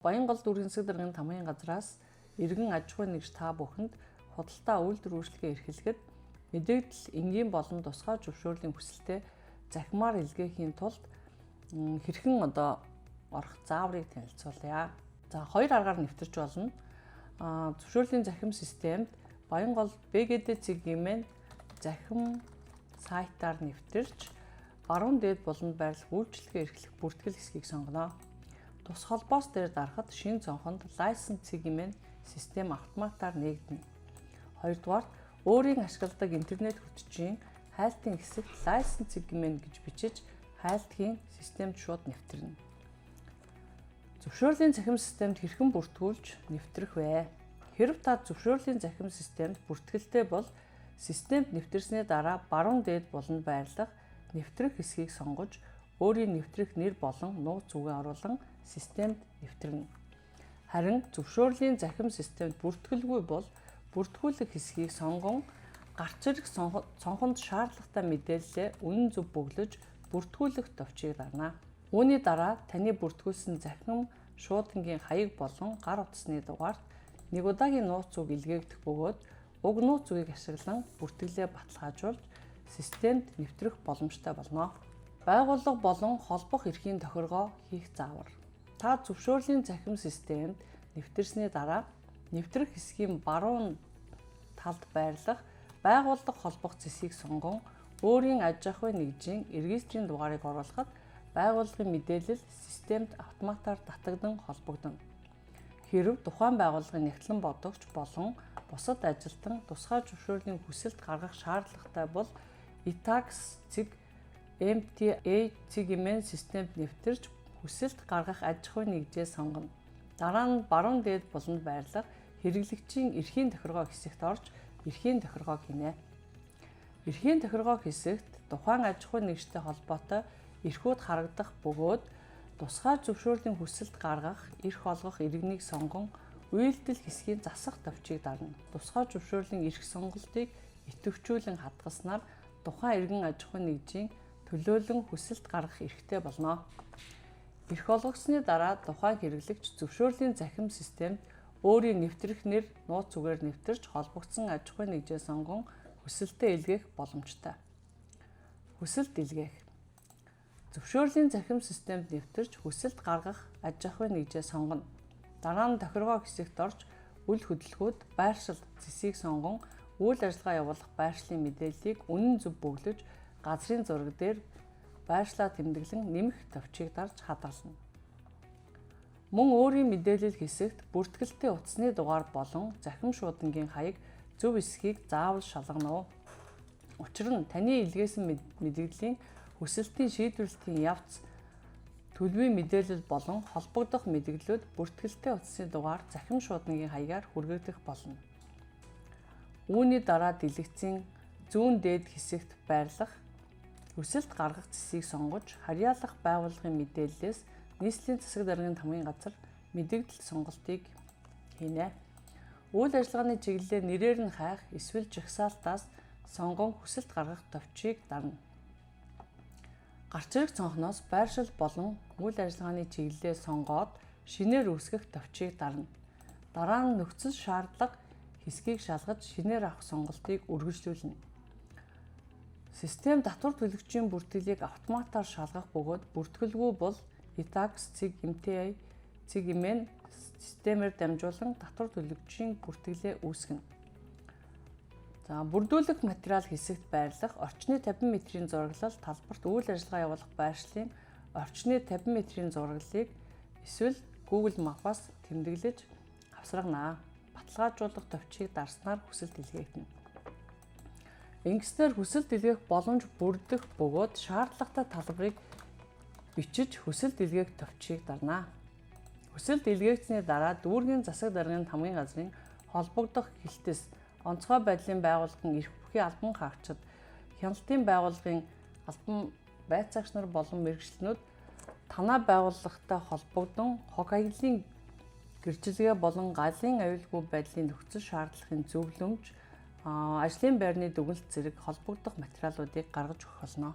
Баянгол дүүргийн засаг даргын тамгын газраас иргэн аж ахуйн нэгж та бүхэнд худалдаа үйлдвэр үйлчилгээ эрхлэхэд мэдэгдэл энгийн болон тусгай зөвшөөрлийн хүсэлтээ захимаар илгээхийн тулд хэрхэн одоо орох зааврыг танилцуулъя. За, хоёр аргаар нэвтэрч болно. Зөвшөөрлийн захим системд Баянгол BGD цэг MN захим сайтаар нэвтэрч, баруун дээд буланд байрлах үйлчилгээ эрхлэх бүртгэл хэсгийг сонгоно. Тус холбоос дээр дарахад шинэ цонхонд license цэг MN систем автоматар нээгдэнэ. Хоёрдугаарт, өөрийн ашигладаг интернет хөтчийн хайлтын хэсэгт license цэг MN гэж бичиж хайлт хийн, системд шууд нэвтэрнэ. Зөвшөөрлийн цахим системд хэрхэн бүртгүүлж нэвтрэх вэ? Хэрэв та зөвшөөрлийн цахим системд бүртгэлтэй бол системд нэвтэрсний дараа баруун дээд буланд байрлах нэвтрэх хэсгийг сонгож, өөрийн нэвтрэх нэр болон нууц үгээ оруулан системд нэвтрэнэ. Харин зөвшөөрлийн захим системд бүртгэлгүй бол бүртгүүлэх хэсгийг сонгон, гарч ирэх цонхонд шаардлагатай мэдээллээ үнэн зөв бөглөж, бүртгүүлэх товчийг дарна. Үүний дараа таны бүртгүүлсэн захим шуудангийн хаяг болон гар утасны дугаарт нэг удаагийн нууц үг илгээгдэх бөгөөд уг нууц үгийг ашиглан бүртгэлээ баталгаажуулж, системд нэвтрэх боломжтой болно. Байгууллага болон холбох эрхийн тохиргоо хийх заавар. Та зөвшөөрлийн цахим системд нэвтэрсний дараа нэвтрэх хэсгийн баруун талд байрлах байгууллага холбох цэсийг сонгон, өөрийн аж ахуйн нэгжийн регистрийн дугаарыг оруулахад байгууллагын мэдээлэл системд автоматар татагдан холбогдоно. Хэрэв тухайн байгууллагын нягтлан бодогч болон бусад ажилтан тусгай зөвшөөрлийн хүсэлт гаргах шаардлагатай бол e-tax цэг MTA цэг MN системд нэвтэрч, хүсэлт гаргах аж ахуйн нэгжээ сонгоно. Дараа нь баруун дээд буланд байрлах хэрэглэгчийн эрхийн тохиргоо хэсэгт орж, эрхийн тохиргоог хийнэ. Эрхийн тохиргоо хэсэгт тухайн аж ахуйн нэгжтэй холбоотой эрхүүд харагдах бөгөөд тусгай зөвшөөрлийн хүсэлт гаргах, эрх олгох иргэнийг сонгон, үйлдэл хэсгийн засах товчийг дарна. Тусгай зөвшөөрлийн эрх сонголтыг идэвхжүүлэн хадгалснаар тухайн иргэн аж ахуйн нэгжийн төлөөлөн хүсэлт гаргах эрхтэй болно. Эрх олгогдсоны дараа тухайн хэрэглэгч зөвшөөрлийн захим системд өөрийн нэвтрэх нэр, нууц үгээр нэвтэрч, холбогдсон аж ахуйн нэгжээ сонгон хүсэлтээ илгээх боломжтой. Хүсэлт илгээх. Зөвшөөрлийн захим системд нэвтэрч, хүсэлт гаргах аж ахуйн нэгжээ сонгоно. Дараа нь тохиргоо хэсэгт орж, үл хөдлөхүүд байршил цэсийг сонгон, үйл ажиллагаа явуулах байршлын мэдээллийг үнэн зөв бөглөж, газрын зураг дээр байршлаа тэмдэглэн, нэмэх товчийг дарж хадгална. Мөн өөрийн мэдээлэл хэсэгт бүртгэлтэй утасны дугаар болон захим шуудангийн хаяг зөв эсэхийг заавал шалгана уу? Учир нь таны илгээсэн мэдээллийн хүсэлтийн шийдвэрлэлтийн явц, төлөвийн мэдээлэл болон холбогдох мэдээллүүд бүртгэлтэй утасны дугаар, захим шуудангийн хаягаар хүргэгдэх болно. Үүний дараа дэлгэцийн зүүн дээд хэсэгт байрлах хүсэлт гаргах цэсийг сонгож, харьяалах байгууллагын мэдээллээс нийслэлийн засаг даргын тамгын газар мэдэгдэл сонголтыг хийнэ. Үйл ажиллагааны чиглэлээ нэрээр нь хайх эсвэл жагсаалтаас сонгон, хүсэлт гаргах товчийг дарна. Гарч ирэх цонхноос байршил болон үйл ажиллагааны чиглэлээ сонгоод, шинээр үүсгэх товчийг дарна. Дараа нь нөхцөл шаардлага хэсгийг шалгаж, шинээр авах сонголтыг үргэлжлүүлнэ. Систем татвар төлөгчийн бүртгэлийг автоматар шалгах бөгөөд бүртгэлгүй бол e-tax цэг MTA цэг MN системээр дамжуулан татвар төлөгчийн бүртгэлээ үүсгэнэ. За, бүрдүүлэх материал хэсэгт байрлах орчны 50 метрийн зураглал талбарт үйл ажиллагаа явуулах байршлын орчны 50 метрийн зураглалыг эсвэл Google Map-аас тэмдэглэж хавсаргана. Баталгаажуулах товчийг дарснаар хүсэлт илгээгдэнэ. Ингэснээр хүсэлт илгээх боломж бүрдэх бөгөөд шаардлагатай талбарыг бичиж, хүсэлт илгээх товчийг дарна. Хүсэлт илгээгдсэний дараа дүүргийн засаг даргын тамгын газрын холбогдох хэлтэс, онцгой байдлын байгууллагын эрх бүхий албан хаагчид, хяналтын байгууллагын албан байцаагч нар болон мэргэжилтнүүд танай байгууллагатай холбогдсон хог аяллын гэрчилгээ болон галын аюулгүй байдлын нөхцөл шаардлагын зөвлөмж, ажлын байрны дүгнэлт зэрэг холбогдох материалуудыг гаргаж өгөх болно.